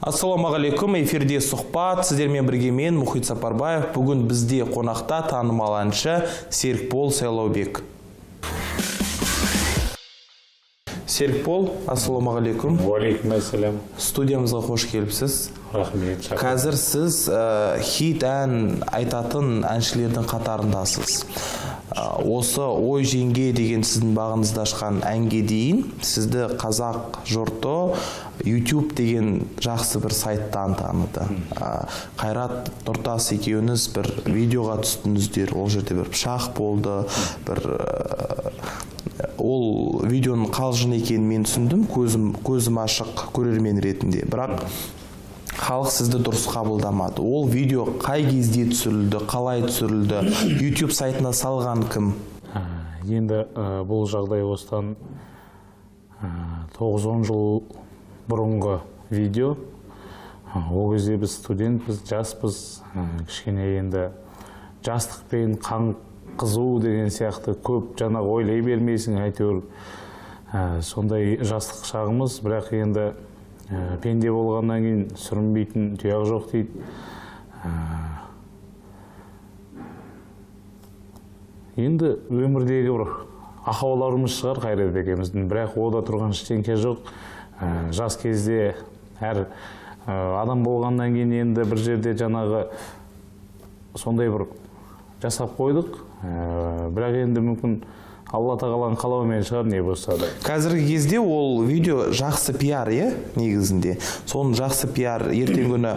Ассалаумағалейкум, эфирде сұхбат, сіздермен бірге мен Мұхит Сапарбаев. Бүгін бізде қонақта танымал әнші Серікбол Сайлаубек. Серікбол, ассалаумағалейкум. Уалейкум ассалам. Студиямызға қош келіпсіз. Рахмет. Қазір сіз хит ән айтатын әншілердің қатарындасыз. Осы «Ой жеңге» деген сіздің бағыңызды ашқан әнге дейін сізді қазақ жұрты YouTube деген жақсы бір сайттан таныды. Қайрат Нұртас екеуіңіз бір видеоға түстіңіздер. Ол жерде бір пышақ болды, бір ол видеоның қалжың екенін мен түсіндім, көзім ашық көрермен ретінде. Бірақ халық сізді дұрыс қабылдамады. Ол видео қай кезде түсірілді, қалай түсірілді, YouTube сайтына салған кім? Енді бұл жағдай осыдан 9-10 жыл бұрынғы видео. Ол кезде біз студентпіз, жаспыз, кішкене енді жастықпен қан қызу деген сияқты көп жаңағы ойлай бермейсің, әйтеуір сондай жастық шағымыз. Бірақ енді пенде болғаннан кейін сүрінбейтін тұяқ жоқ дейді. Енді өмірдегі бір ақауларымыз шығар Қайрат екеуміздің, бірақ ода тұрған ештеңке жоқ. Жас кезде әр адам болғаннан кейін енді бір жерде жаңағы сондай бір жасап қойдық. Бірақ енді мүмкін Алла тағаланың қалауымен шығар, не болса да. Қазіргі кезде ол видео жақсы пиар, е, негізінде. Соның жақсы пиар ертеңгі күні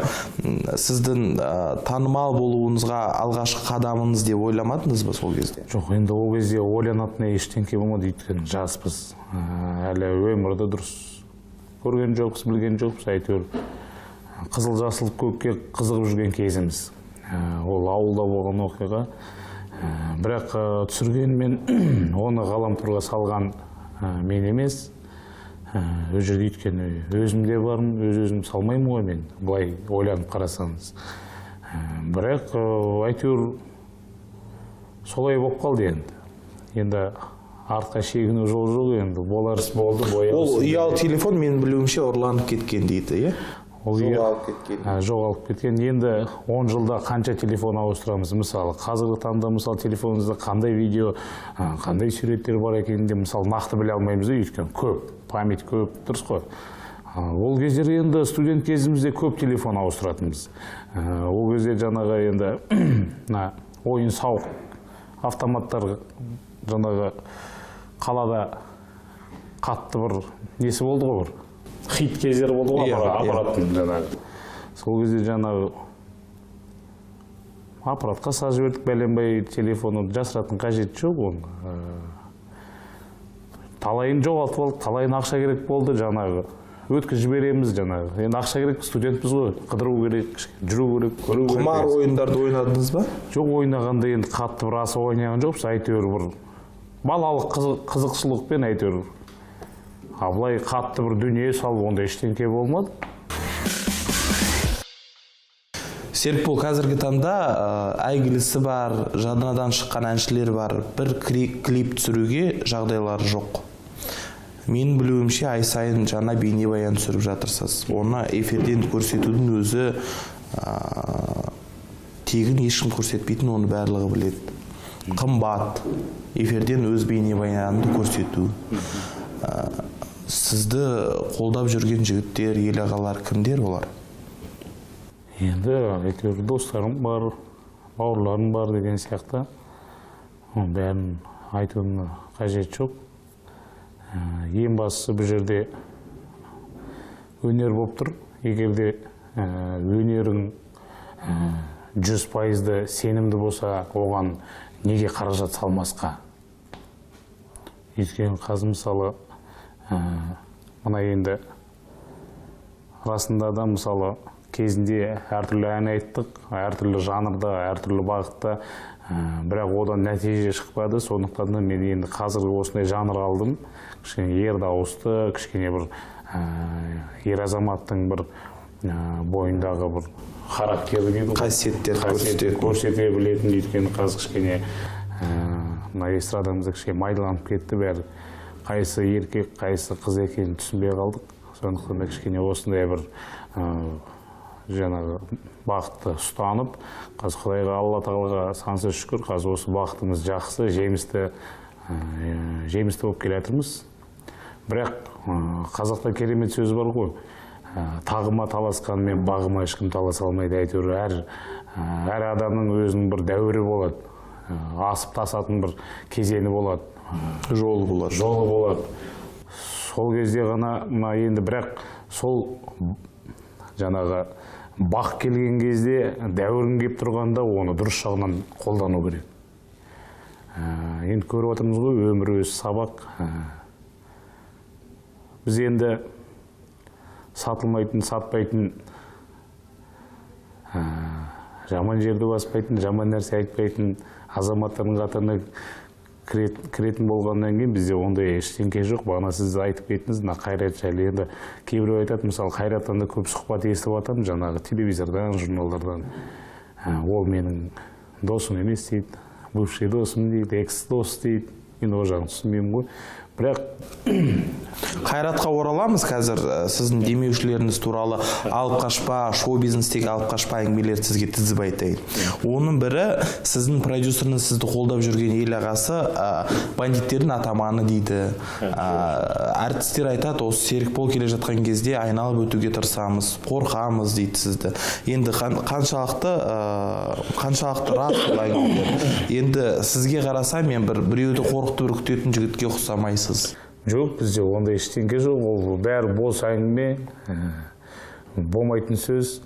сіздің танымал болуыңызға алғашқы қадамыңыз деп ойламадыңыз ба сол кезде? Жоқ, енді ол кезде ойланатын ештеңке болмады, өйткені жаспыз. Әлі өмірді дұрыс көрген жоқпыз, білген жоқпыз, әйтеуір қызыл жасыл көкке қызығып жүрген кезіміз. Ол ауылда болған оқиға. Бірақ түсіргенмен оны ғаламторға салған мен емес. Ол жерде өйткені өзім де бармын, өз-өзім салмаймын ғой мен, былай ойланып қарасаңыз. Бірақ әйтеуір солай болып қалды енді. Енді артқа шегіну жол жоқ енді, болар іс болды. Ол ұялы телефон, менің білуімше, ұрланып кеткен дейді, е? Жоғалып кеткен. Жоғалып кеткен. Енді 10 жылда қанша телефон ауыстырамыз, мысалы. Қазіргі таңда, мысалы, телефонымызда қандай видео, қандай суреттер бар екенін де, мысалы, нақты біле алмаймыз, өйткені көп, память көп, дұрыс қой. Ол кездері енді студент кезімізде көп телефон ауыстыратынбыз. Ол кезде жаңағы енді ойын сауық автоматтар жаңағы қалада қатты бір несі болды ғой, бір хит кездері болды ғой, аппараттың жаңағы. Сол кезде жаңағы аппаратқа салып жібердік, бәленбай телефоны, жасыратын қажеті жоқ оның. Талайын жоғалтып алдық, талайын ақша керек болды, жаңағы өткізіп жібереміз жаңағы. Енді ақша керек, студентпіз ғой, қыдыру керек, жүру керек, көру керек. Құмар ойындарды ойнадыңыз ба? Жоқ, ойнағанда енді қатты бір аса ойнаған жоқпыз, әйтеуір бір балалық қызықшылықпен әйтеуір. Былай қатты бір дүние салып, ондай ештеңке болмады. Серікбол, қазіргі таңда әйгілісі бар, жадынадан шыққан әншілер бар, бір клип түсіруге жағдайлары жоқ. Менің білуімше, ай сайын жаңа бейнебаян түсіріп жатырсыз. Оны эфирден көрсетудің өзі тегін ешкім көрсетпейтін, оны барлығы біледі. Қымбат эфирден өз бейнебаянды көрсету. Сізді қолдап жүрген жігіттер, ел ағалар кімдер олар? Енді әйтеуір достарым бар, бауырларым бар деген сияқты. Оның бәрін айтудың қажеті жоқ. Ең бастысы бұл жерде өнер болып тұр. Егер де өнерің 100% сенімді болса, оған неге қаражат салмасқа? Өйткені қазір мысалы мына енді расында да мысалы кезінде әртүрлі ән айттық, әртүрлі жанрда, әртүрлі бағытта, бірақ одан нәтиже шықпады. Сондықтан да мен енді қазіргі осындай жанр алдым. Кішкене ер дауысты, кішкене бір ер азаматтың бір бойындағы бір характері дейді ғой, қасиеттерді көрсете білетін. Өйткені қазір кішкене мына эстрадамызда кішкене майдаланып кетті бәрі. Қайсы еркек, қайсы қыз екенін түсінбей қалдық. Сондықтан да кішкене осындай бір жаңағы бағытты ұстанып, қазір Құдайға, Алла Тағалаға сансыз шүкір, қазір осы бағытымыз жақсы, жемісті болып келе жатырмыз. Бірақ қазақта керемет сөз бар ғой, тағыма таласқанмен бағыма ешкім таласа алмайды. Әйтеуір әр адамның өзінің бір дәуірі болады, асып тасатын бір кезеңі болады, жолы болады. Жолы болады. Сол кезде ғана мына енді, бірақ сол жаңағы бақ келген кезде, дәуірің келіп тұрғанда оны дұрыс жағынан қолдану керек. Енді көріп отырмыз ғой, өмір өзі сабақ. Біз енді сатылмайтын, сатпайтын, жаман жерді баспайтын, жаман нәрсе айтпайтын азаматтардың қатарына кіретін болғаннан кейін бізде ондай ештеңке жоқ. Бағана сіз айтып кеттіңіз, мына Қайрат жайлы. Енді кейбіреу айтады, мысалы, Қайраттан да көп сұхбат естіп жатамын, жаңағы телевизордан, журналдардан. Ол менің досым емес дейді, бывший досым дейді, экс дос дейді. Мен ол жағын түсінбеймін ғой. Бірақ Қайратқа ораламыз қазір. Сіздің демеушілеріңіз туралы алып қашпа, шоу-бизнестегі алып қашпа әңгімелерді сізге тізіп айтайын. Оның бірі, сіздің продюсеріңіз, сізді қолдап жүрген ел ағасы, бандиттердің атаманы дейді. Әртістер айтады, осы Серікбол келе жатқан кезде айналып өтуге тырысамыз, қорқамыз дейді сізді. Енді қаншалықты рас бұл әңгімелер? Енді сізге қарасам, мен біреуді қорқытып үркітетін жігітке ұқсамайсыз. Жоқ, бізде ондай ештеңе жоқ. Ол бәрі бос әңгіме, болмайтын сөз.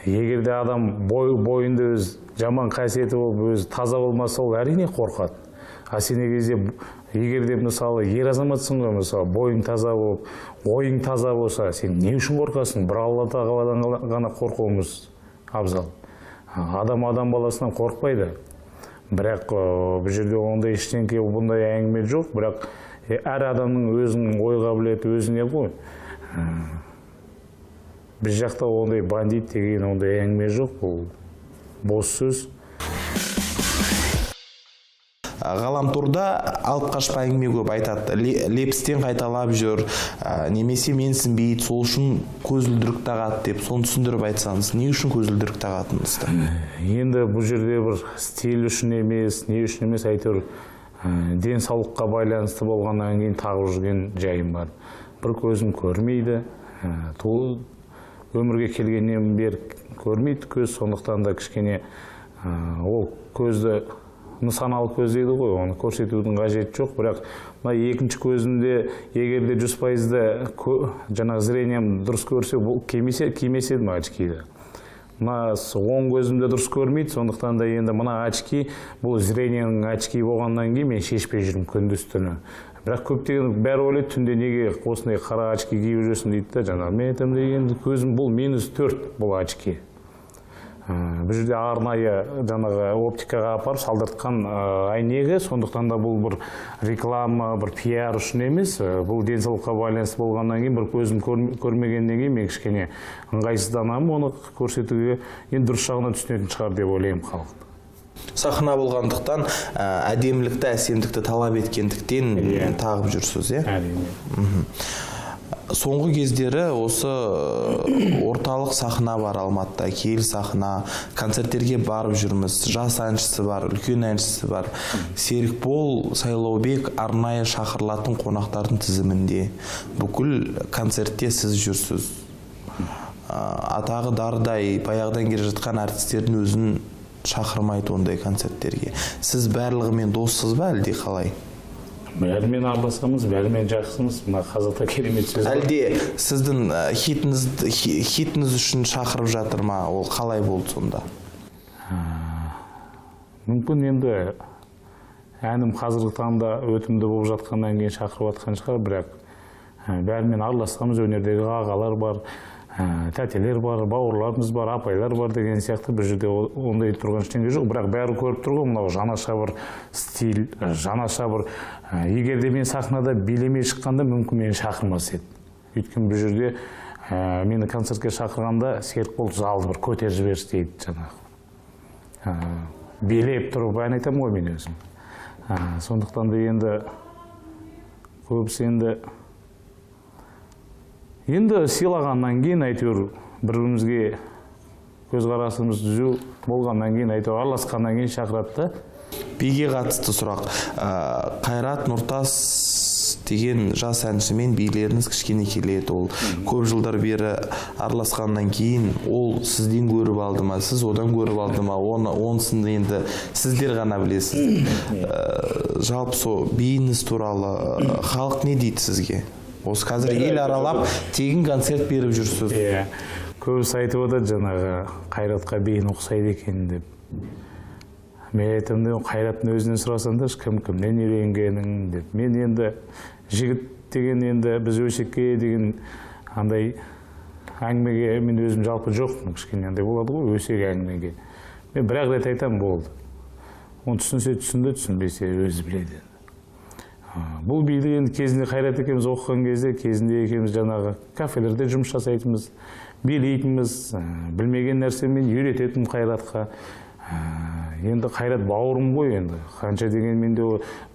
Егер де адам бойында өз жаман қасиеті болып, өзі таза болмаса, ол әрине қорқады. А сен кезде, егер де мысалы ер азаматсың ғой, мысалы бойың таза болып, ойың таза болса, сен не үшін қорқасың? Бір Алла Тағаладан ғана қорқуымыз абзал. Адам адам баласынан қорықпайды. Бірақ бұл жерде ондай ештеңке, бұндай әңгіме жоқ. Бірақ әр адамның өзінің ой қабілеті өзіне ғой. Біз жақта ондай бандит деген ондай әңгіме жоқ, бұл бос сөз. Ғаламторда алып қашпа әңгіме көп айтады. Лепістен қайталап жүр, немесе менсінбейді, сол үшін көзілдірік тағады деп. Соны түсіндіріп айтсаңыз, не үшін көзілдірік тағатыныңызды? Енді бұл жерде бір стиль үшін емес, не үшін емес, әйтеуір денсаулыққа байланысты болғаннан кейін тағып жүрген жайым бар. Бір көзім көрмейді, өмірге келгеннен бері көрмейді көз, сондықтан да кішкене ол көзді нысаналы көз дейді ғой, оны көрсетудің қажеті жоқ. Бірақ мына екінші көзімде егер де 100% жаңағы зрением дұрыс көрсе, кимесе едім очкиді. Мына оң көзімде дұрыс көрмейді, сондықтан да енді мына очки, бұл зрениенің очки болғаннан кейін мен шешпей жүрмін күндіз түні. Бірақ көптеген бәрі ойлайды, түнде неге осындай қара очки киіп жүресің дейді да, жаңағы мен айтамын да, енді көзім бұл -4 бұл очки. Бұл жерде арнайы жаңағы оптикаға апарып салдыртқан әйнегі, сондықтан да бұл бір реклама, бір пиар үшін емес, бұл денсаулыққа байланысты болғаннан кейін бір көзім көрмегеннен кейін мен кішкене ыңғайсызданамын оны көрсетуге. Енді дұрыс жағынан түсінетін шығар деп ойлаймын халық. Сахна болғандықтан әдемілікті, әсемдікті талап еткендіктен тағып жүрсіз, иә? Әрине. Соңғы кездері осы орталық сахна бар Алматыда, киелі сахна, концерттерге барып жүрміз. Жас әншісі бар, үлкен әншісі бар. Серікбол Сайлаубек арнайы шақырылатын қонақтардың тізімінде. Бүкіл концертте сіз жүрсіз. Атағы дардай баяғыдан келе жатқан әртістердің өзін шақырмайды ондай концерттерге. Сіз барлығымен доссыз ба, әлде қалай? Бәрімен араласамыз, бәрімен жақсымыз. Мына қазақта керемет сөз бар. Әлде сіздің хитіңіз үшін шақырып жатыр ма? Ол қалай болды сонда? Мүмкін енді әнім қазіргі таңда өтімді болып жатқаннан кейін шақырып жатқан шығар, бірақ бәрімен араласамыз. Өнердегі ағалар бар, тәтелер бар, бауырларымыз бар, апайлар бар деген сияқты. Бұл жерде ондай тұрған ештеңе жоқ, бірақ бәрі көріп тұр ғой, мынау жаңаша бір стиль, жаңаша бір. Егер де мен сахнада билемей шыққанда, мүмкін мені шақырмас еді. Өйткені бұл жерде мені концертке шақырғанда Серікбол залды бір көтеріп жіберші дейді, жаңағы билеп тұрып ән айтамын ғой мен өзім. Сондықтан да енді көбісі енді Енді сыйлағаннан кейін әйтеуір бір-бірімізге көзқарасымыз түзу болғаннан кейін, әйтеуір араласқаннан кейін шақырады да. Биге қатысты сұрақ. Қайрат Нұртас деген жас әншімен билеріңіз кішкене келеді. Ол көп жылдар бері араласқаннан кейін ол сізден көріп алды ма, сіз одан көріп алды ма, онысын енді сіздер ғана білесіз. Жалпы сол биіңіз туралы халық не дейді сізге? Осы қазір ел аралап тегін концерт беріп жүрсіз. Иә, көбісі айтып отырады жаңағы Қайратқа биін ұқсайды екен деп. Мен айтамын да, Қайраттың өзінен сұрасаңдаршы, кім кімнен үйренгенің деп. Мен енді жігіт деген енді біз өсекке деген андай әңгімеге мен өзім жалпы жоқпын, кішкене андай болады ғой өсек әңгімеге. Мен бір-ақ рет айтамын, болды. Оны түсінсе түсінді, түсінбесе өзі біледі. Бұл биді енді кезінде Қайрат екеуміз оқыған кезде, кезінде екеуміз жаңағы кафелерде жұмыс жасайтынбыз, билейтінбіз, білмеген нәрсемен үйрететін Қайратқа. Енді Қайрат бауырым ғой енді. Қанша дегенмен де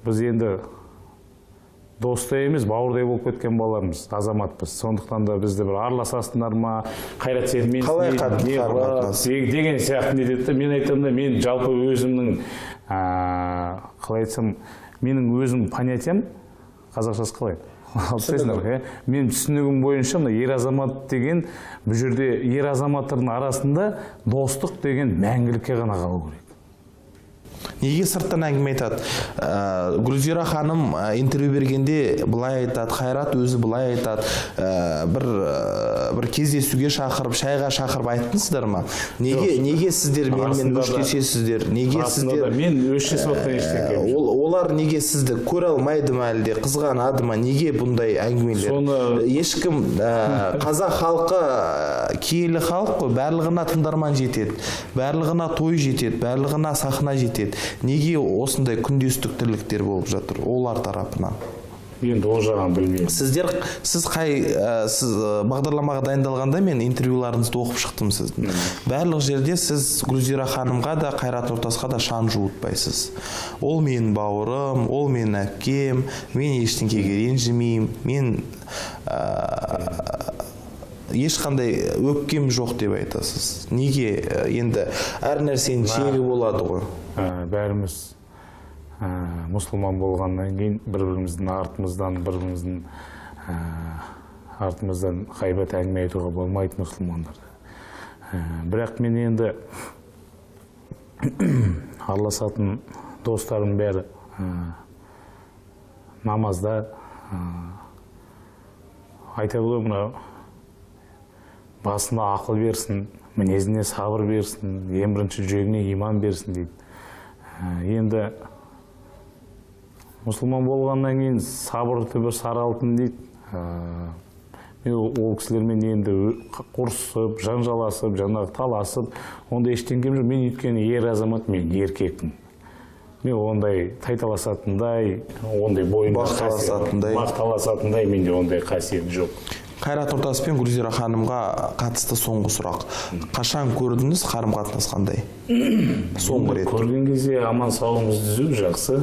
біз енді достай емес, бауырдай болып кеткен балалармыз, азаматпыз. Сондықтан да бізді бір араласасыңдар ма, Қайрат сен мен қалай қатынас деген сияқты не деді. Мен айтамын да, мен жалпы өзімнің қалай айтсам, менің өзім понятиям, қазақшасы қалай? Алып, мен түсінігім бойынша мына ер азамат деген бұл жерде ер азаматтардың арасында достық деген мәңгілікке ғана қалу керек. Неге сырттан әңгіме айтады? Гүлзира ханым интервью бергенде былай айтады, Қайрат өзі былай айтады. Бір кездесуге шақырып, шайға шақырып айттыңыздар ма? Неге сіздер менімен өштесесіздер? Неге сіздер мен өштесіп отқан ештеңе жоқ. Олар неге сізді көре алмайды ма, әлде қызғанады ма? Неге бұндай әңгімелер? Ешкім, қазақ халқы киелі халық қой, барлығына тыңдарман жетеді, барлығына той жетеді, барлығына сахна жетеді. Неге осындай күндестік тірліктер болып жатыр олар тарапынан? Енді ол жағын білмеймін. Сіз бағдарламаға дайындалғанда мен интервьюларыңызды оқып шықтым сіздің. Барлық жерде сіз Гүлзира ханымға да, Қайрат Нұртасқа да шаң жуытпайсыз. Ол менің бауырым, ол менің әпкем, мен ештеңкеге ренжімеймін, мен ешқандай өпкем жоқ деп айтасыз. Неге енді әр нәрсенің шегі болады ғой? Бәріміз мұсылман болғаннан кейін бір-біріміздің артымыздан, бір-біріміздің артымыздан ғайбат әңгіме айтуға болмайды мұсылмандарда. Бірақ мен енді араласатын достарым бәрі намазда айтады ғой, мына басына ақыл берсін, мінезіне сабыр берсін, ең бірінші жүрегіне иман берсін дейді. Енді мұсылман болғаннан кейін сабыр түбі сары алтын дейді. Мен ол кісілермен енді ұрысып, жанжаласып, жаңағы таласып, ондай ештеңкем жоқ. Мен өйткені ер азамат, мен еркекпін. Мен ондай тайталасатындай, ондай бойымда бақталасатындай менде ондай қасиет жоқ. Қайрат Нұртас пен Гүлзира ханымға қатысты соңғы сұрақ. Қашан көрдіңіз, қарым-қатынас қандай? Соңғы рет. Көрген кезде аман сауымыз түзу, жақсы.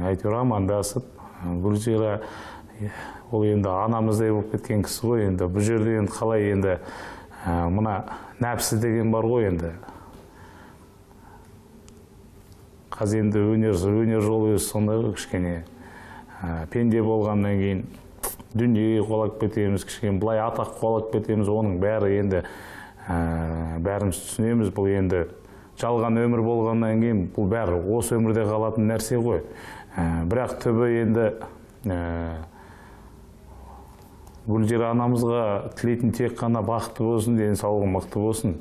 Әйтеуір амандасып, Гүлзира ол енді анамыздай болып кеткен кісі ғой енді. Бұл жерде енді қалай енді мына нәпсі деген бар ғой енді. Қазір енді өнер жолы өзі сондай ғой кішкене. Пенде болғаннан кейін дүниеге қуалап кетеміз, кішкене былай атақ қуалап кетеміз, оның бәрі енді бәріміз түсінеміз, бұл енді жалған өмір болғаннан кейін бұл бәрі осы өмірде қалатын нәрсе ғой. Бірақ түбі енді Гүлзира анамызға тілейтін тек қана бақытты болсын, денсаулығы мықты болсын.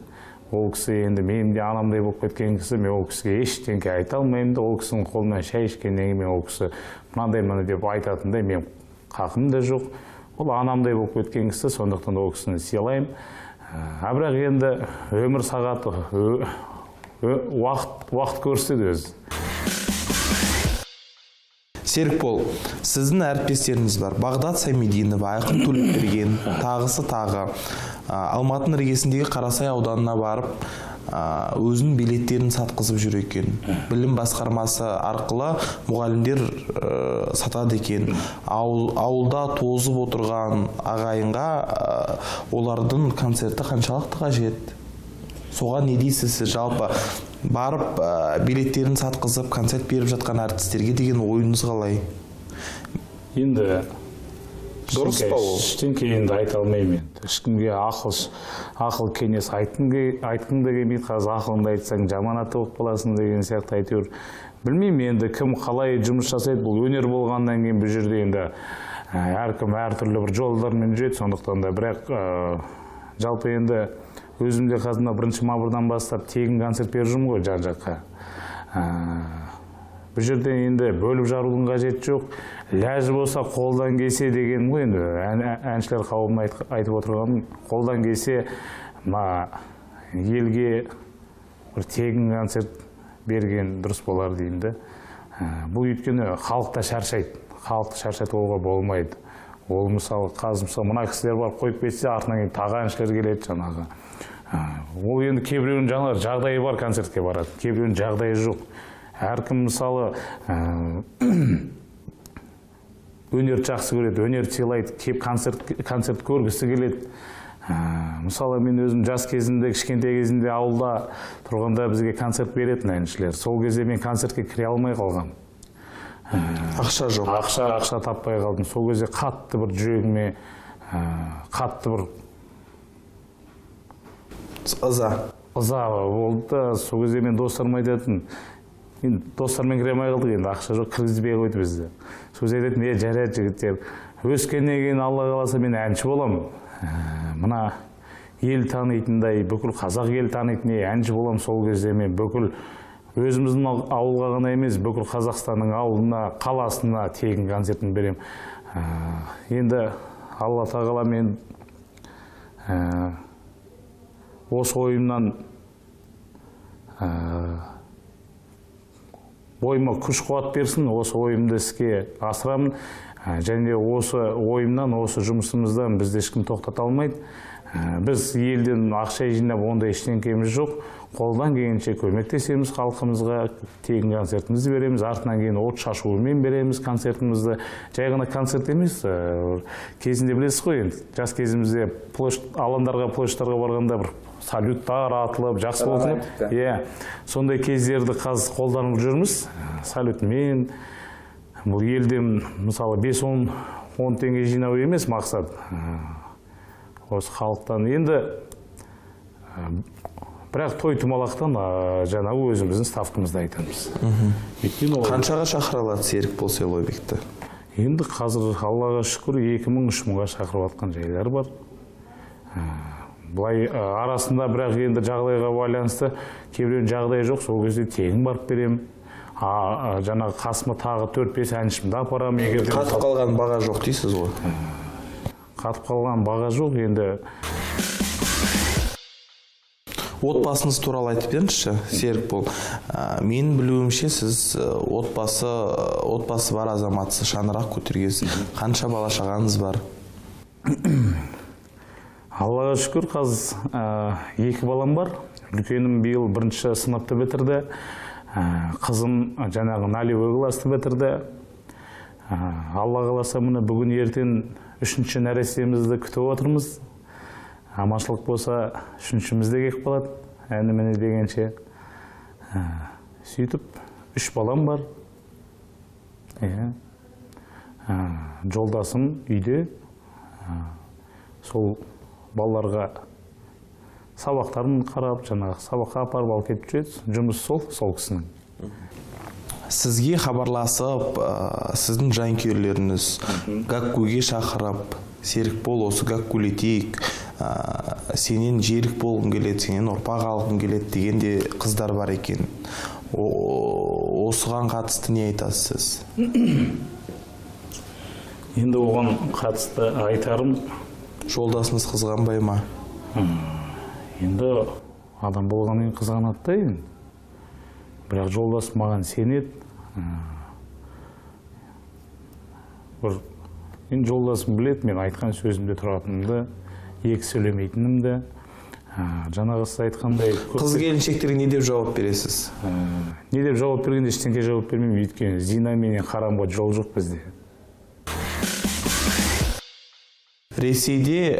Ол кісі енді менің де анамдай болып кеткен кісі, мен ол кісіге ештеңке айта алмаймын да, ол кісінің қолынан шай ішкеннен кейін мен ол кісі мынандай мынандай деп айтатындай мен қақым да жоқ. Ол анамдай болып кеткен кісі, сондықтан ол кісіні сыйлаймын. А бірақ енді өмір сағаты, уақыт көрсетеді өзі. Серікбол, сіздің әріптестеріңіз бар. Бағдат Сәмединова, Айқын Төлепберген, тағысы тағы. Алматының іргесіндегі Қарасай ауданына барып, Өзінің билеттерін сатқызып жүр екен. Білім басқармасы арқылы мұғалімдер сатады екен. Ауылда тозып отырған ағайынға олардың концерті қаншалықты қажет? Соған не дейсіз сіз? Жалпы барып билеттерін сатқызып концерт беріп жатқан әртістерге деген ойыңыз қалай? Енді дұрыс па ол? Ештеңке енді айта алмаймын енді. Ешкімге ақыл кеңес айтқым да келмейді. Қазір ақылыңды айтсаң жаман аты болып қаласың деген сияқты әйтеуір. Білмеймін енді кім қалай жұмыс жасайды. Бұл өнер болғаннан кейін бұл жерде енді әркім әртүрлі бір жолдармен жүреді, сондықтан да бірақ жалпы енді өзім де қазір мына 1 мамырдан бастап тегін концерт беріп жүрмін ғой жан-жаққа. Бұл жерде енді бөліп жарудың қажеті жоқ. Ләжі болса қолдан келсе деген ғой енді әншілер қауымына айтып отырғаным, қолдан келсе елге бір тегін концерт берген дұрыс болар деймін де. Бұл өйткені халық та шаршайды. Халықты шаршатуға болмайды. Ол мысалы қазір мысалы мына кісілер барып қойып кетсе, артынан кейін тағы әншілер келеді жаңағы. Ол енді кейбіреуінің жаңағы жағдайы бар концертке барады, кейбіреуінің жағдайы жоқ. Әркім мысалы өнерді жақсы көреді, өнерді сыйлайды, кеп концерт көргісі келеді. Мысалы мен өзім жас кезімде, кішкентай кезімде ауылда тұрғанда бізге концерт беретін әншілер. Сол кезде мен концертке кіре алмай қалғам. Ақша жоқ. Ақша таппай қалдым. Сол кезде қатты бір жүрегіме қатты бір ыза болды. Сол кезде мен достарыма айтатын, енді достармен кіре алмай қалдық, енді ақша жоқ, кіргізбей қойды бізді. Сол кезде айтатын, жарайды жігіттер, өскеннен кейін Алла қаласа мен әнші боламын. Мына ел танитындай, бүкіл қазақ ел танитындай әнші боламын. Сол кезде мен бүкіл өзіміздің ауылға ғана емес, бүкіл Қазақстанның ауылына, қаласына тегін концертін беремін. Енді Алла тағала мен осы ойымнан бойыма күш қуат берсін, осы ойымды іске асырамын. Және осы ойымнан, осы жұмысымыздан бізді ешкім тоқтата алмайды. Біз елден ақша жинап ондай ештеңкеміз жоқ. Қолдан келгенше көмектесеміз халқымызға, тегін концертімізді береміз, артынан кейін от шашуымен береміз концертімізді. Жай ғана концерт емес, кезінде білесіз ғой енді, жас кезімізде алаңдарға, площадьтарға барғанда бір салюттар атылып, жақсы болатын. Иә, сондай кездерді қазір қолданып жүрміз. Салютмен, бұл елден мысалы 5-10 теңге жинау емес мақсат. Осы халықтан енді, бірақ той тумалақтан жаңағы өзіміздің ставкамызды айтамыз. Қаншаға шақыра алады Серікбол Селойбекті? Енді қазір Аллаға шүкір 2000-3000-ға шақырып жатқан жайлар бар. Былай арасында бірақ енді жағдайға байланысты кейбіреуінің жағдайы жоқ, сол кезде тегін барып беремін. Жаңағы қасыма тағы 4-5 әншімді апарамын. Қатып қалған баға жоқ дейсіз ғой? Қатып қалған баға жоқ енді. Отбасыңыз туралы айтып беріңізші, Серікбол. Мен білуімше, сіз отбасы бар азаматсыз, шаңырақ көтергенсіз. Қанша бала шағаңыз бар? Аллаға шүкір, қазір 2 балам бар. Үлкенім биыл 1-ші сыныпты бітірді. Қызым жаңағы нулевой классты бітірді. Алла қаласа, міне бүгін ертең 3-ші нәрестемізді күтіп отырмыз. Аманшылық болса, 3-шіміз де келіп қалады, әні-міне дегенше. Сөйтіп, 3 балам бар. Жолдасым үйде. Сол балаларға сабақтарын қарап, жаңағы сабаққа апарып алып кетіп жүреді. Жұмыс сол кісінің. Сізге хабарласып, сіздің жанкүйерлеріңіз Гаккуге шақырып, Серікбол, осы Гаккулетейік, сенен жерік болғым келеді, сенен ұрпақ алғым келеді деген де қыздар бар екен. Осыған қатысты не айтасыз? Енді оған қатысты айтарым, жолдасыңыз қызғанбай ма? Енді адам болғаннан кейін қызғанады да енді. Бірақ жолдасым маған сенеді. Бір енді жолдасым біледі, мен айтқан сөзімде тұратынымды, екі сөйлемейтінімді. Жаңағы сіз айтқандай... Қыз келіншектерге не деп жауап бересіз? Не деп жауап бергенде ештеңе жауап бермеймін, өйткені зина менен харамға жол жоқ бізде. Ресейде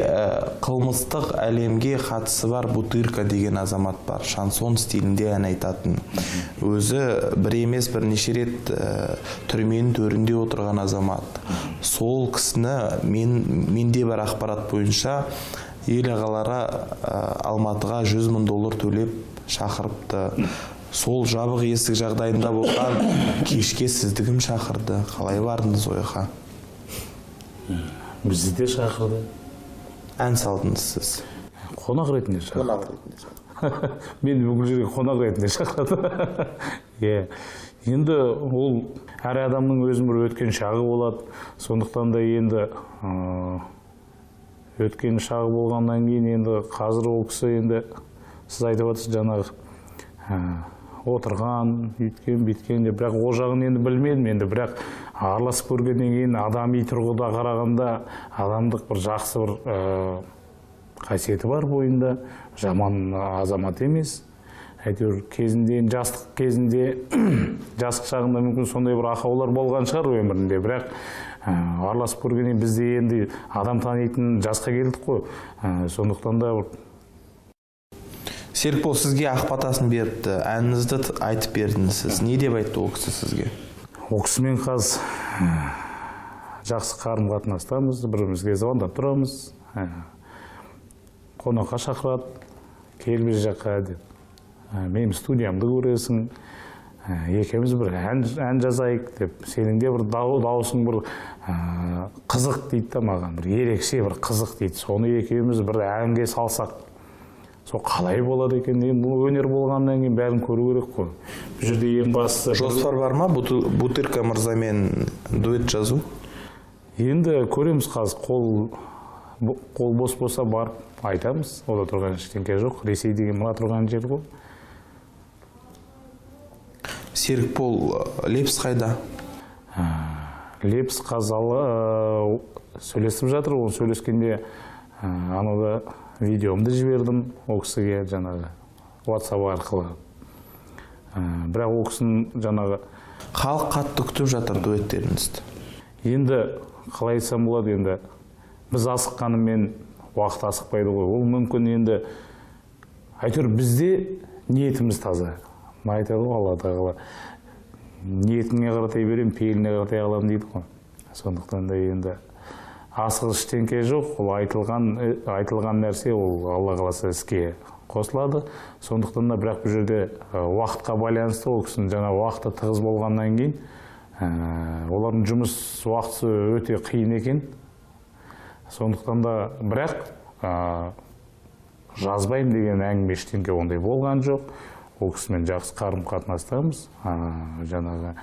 қылмыстық әлемге қатысы бар Бутырка деген азамат бар, шансон стилінде ән айтатын. Өзі бір емес бірнеше рет түрменің төрінде отырған азамат. Сол кісіні менде бар ақпарат бойынша ел ағалары Алматыға 100 мың доллар төлеп шақырыпты. Сол жабық есік жағдайында болған кешке сізді кім шақырды? Қалай бардыңыз ойға? Бізді де шақырды. Ән салдыңыз сіз? Қонақ ретінде шақырды. Мен бүкіл жерге қонақ ретінде шақырды. Енді ол әр адамның өзінің бір өткен шағы болады. Сондықтан да енді өткен шағы болғаннан кейін енді қазір ол кісі енді сіз айтып отырсыз жаңағы отырған, үйткен, бүйткен деп, бірақ ол жағын енді білмедім енді, бірақ араласып көргеннен кейін адами тұрғыда қарағанда адамдық бір жақсы бір қасиеті бар бойында, жаман азамат емес. Әйтеуір кезінде, жастық кезінде, жастық шағында мүмкін сондай бір ақаулар болған шығар өмірінде, бірақ араласып көргеннен біз де енді адам танитын жасқа келдік қой, сондықтан да. Серікбол сізге ақ батасын беріпті, әніңізді айтып бердіңіз сіз. Не деп айтты ол кісі сізге? Ол кісімен қазір жақсы қарым-қатынастамыз, бір-бірімізге звондап тұрамыз, қонаққа шақырады, кел біз жаққа деп. Менің студиямды көресің, екеуміз бір ән жазайық деп. Сенің де бір дауысың бір қызық дейді да маған, бір ерекше бір қызық дейді. Соны екеуміз бір әнге салсақ, сол қалай болады екен? Енді бұл өнер болғаннан кейін бәрін көру керек қой. Бұл жерде ең бастысы... Жоспар бар ма Бутырка мырзамен дуэт жазу? Енді көреміз қазір, қол бос болса барып айтамыз. Ода тұрған ештеңе жоқ. Ресей деген мына тұрған жер ғой. Серікбол, Лепс қайда? Лепс қазалы сөйлесіп жатыр. Ол сөйлескенде анада видеомды жібердім ол кісіге жаңағы WhatsApp арқылы. Бірақ ол кісінің жаңағы... Халық қатты күтіп жатыр дуэттеріңізді. Енді қалай айтсам болады, енді біз асыққанымен уақыт асықпайды ғой. Ол мүмкін енді әйтеуір бізде ниетіміз таза. Айтады ғой Алла тағала, ниетіңе қаратай беремін, пейіліне қаратай аламын дейді ғой. Сондықтан да енді асығыс ештеңе жоқ, ол айтылған нәрсе ол Алла қаласа іске қосылады. Сондықтан да бірақ бұл жерде уақытқа байланысты ол кісінің жаңа уақыты тығыз болғаннан кейін олардың жұмыс уақыты өте қиын екен. Сондықтан да бірақ жазбаймын деген әңгіме ештеңе ондай болған жоқ. Ол кісімен жақсы қарым-қатынастамыз. Жаңағы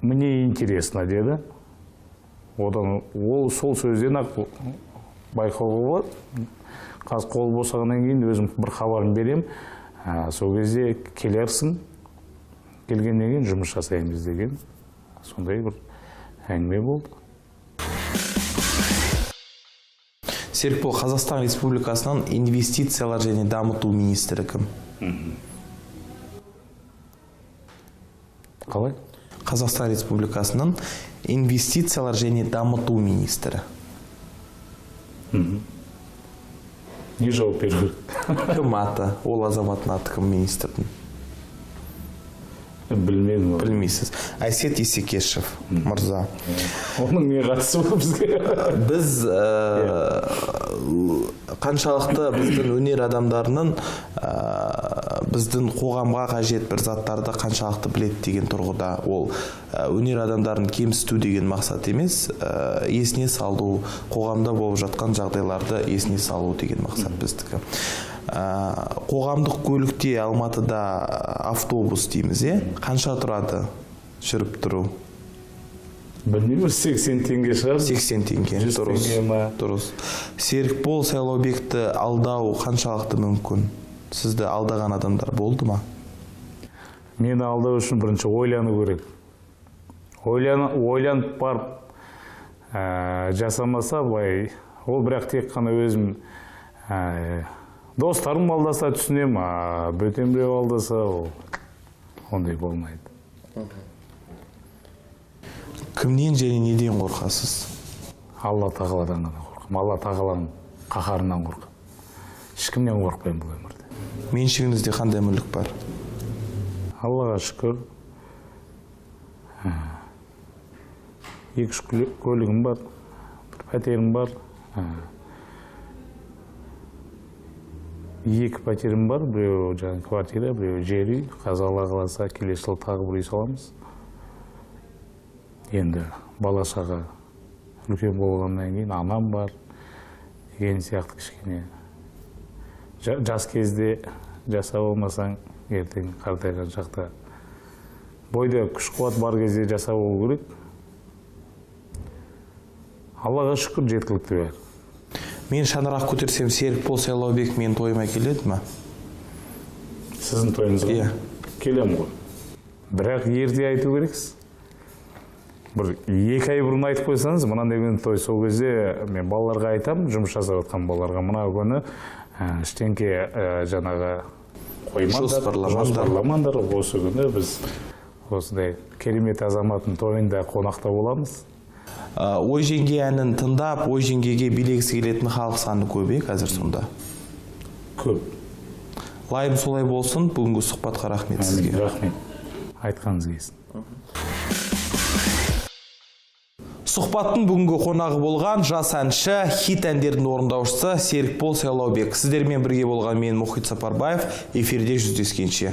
мне интересно деді. Одан ол сол сөзден ақ байқауға болады. Қазір қол босағаннан кейін өзім бір хабарын берем. Сол кезде келерсің, келгеннен кейін жұмыс жасаймыз деген сондай бір әңгіме болды. Серікбол, Қазақстан Республикасының инвестициялар және дамыту министрі кім? Қалай? Қазақстан Республикасының инвестициялар және дамыту министрі. Не жауап беру? Кім аты? Ол азаматтың аты кім министрдің? Білмедім. Білмейсіз. Әсет Исекешев мырза. Оның не қатысы бар бізге? Біз қаншалықты біздің өнер адамдарының біздің қоғамға қажет бір заттарды қаншалықты біледі деген тұрғыда, ол өнер адамдарын кемсіту деген мақсат емес, есіне салу, қоғамда болып жатқан жағдайларды есіне салу деген мақсат біздікі. Қоғамдық көлікте Алматыда автобус дейміз, қанша тұрады жүріп тұру? Білмеймін, 80 теңге шығар. 80 теңге, дұрыс. Дұрыс. Серікбол Сайлаубекті алдау қаншалықты мүмкін? Сізді алдаған адамдар болды ма? Мені алдау үшін бірінші ойлану керек. Ойланып барып жасамаса былай, ол бірақ тек қана өзім Достарым алдаса түсінемін, а бөтен біреу алдаса ол ондай болмайды. Кімнен және неден қорқасыз? Алла тағаладан ғана қорқамын. Алла тағаланың қаһарынан қорқамын. Ешкімнен қорықпаймын бұл өмірде. Меншігіңізде қандай мүлік бар? Аллаға шүкір. 2-3 көлігім бар, бір пәтерім бар. 2 пәтерім бар, біреуі жаңағы квартира, біреуі жер үй. Қазір Алла қаласа келесі жылы тағы бір үй саламыз. Енді бала шаға үлкен болғаннан кейін анам бар деген сияқты кішкене. Жас кезде жасап алмасаң, ертең қартайған шақта бойда күш қуат бар кезде жасап болу керек. Аллаға шүкір, жеткілікті бәрі. Мен шаңырақ көтерсем, Серікбол Сайлаубек менің тойыма келеді ме? Сіздің тойыңызға? Иә. Келемін ғой. Бірақ ерте айту керексіз. Бір 2 ай бұрын айтып қойсаңыз, мынандай күні той, сол кезде мен балаларға айтамын, жұмыс жасап жатқан балаларға, мына күні ештеңке жаңағы қоймаңдар, жоспарламаңдар, осы күні біз осындай керемет азаматтың тойында қонақта боламыз. Ой жеңге әнін тыңдап, ой жеңгеге билегісі келетін халық саны көп, қазір сонда? Көп. Лайым солай болсын. Бүгінгі сұхбатқа рахмет сізге. Рахмет. Айтқаныңыз келсін. Сұхбаттың бүгінгі қонағы болған жас әнші, хит әндердің орындаушысы Серікбол Сайлаубек. Сіздермен бірге болған мен Мұхит Сапарбаев. Эфирде жүздескенше.